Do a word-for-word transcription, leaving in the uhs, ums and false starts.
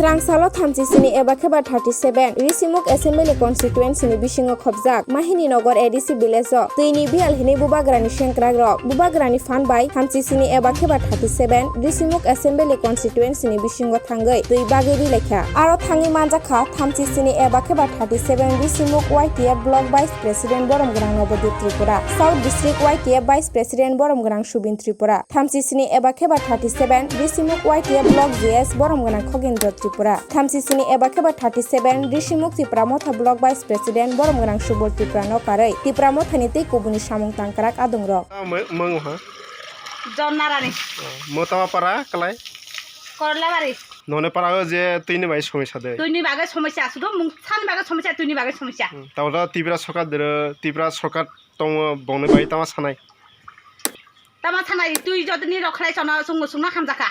Twrang salo thamchi sini eba khe ba thirty seven Risimuk Assembly Constituency ni bisingo khobjak Mahini Nogor A D C village o twi ni biyal hinwi bubagra ni sengkrak rok bubagra ni phan bai thamchi sini eba khe ba thirty seven Risimuk Assembly Constituency ni bisingo thangwi twi bagwi ri lai kha. Aro thangwi manjak kha thamchi sini eba khe ba thirty seven Risimuk Y T F Block Vice President Boromgwnang Nobodip Tripura, South District Y T F Vice President Boromgwnang Subin Tripura, thamchi sini eba khe ba thirty seven Risimuk Y T F Block G S Boromgwnang Khogindra Tripura, thamchi sini eba khe ba thirty seven Risimuk Tipra Motha Block Vice President Boromgwnang Subol Tripura no karwi Tipra Motha ni tei kubuni samung tangkrak adongrok. Ah, mo-, mung ha? Jonnarani. Ah, Motama para kalai? Korlabari. None para o je twi ni bai somosya de. Twi ni bagwi somosya, sudu mung sani bagwi somosya, twi ni bagwi somosya. Hmm, tamo da Tipra sorkar dero, Tipra sorkar tongo bongni bai tama sanai. Tama sanai, twi jodi ni rok khlai sono, sung, sungno hamjakha.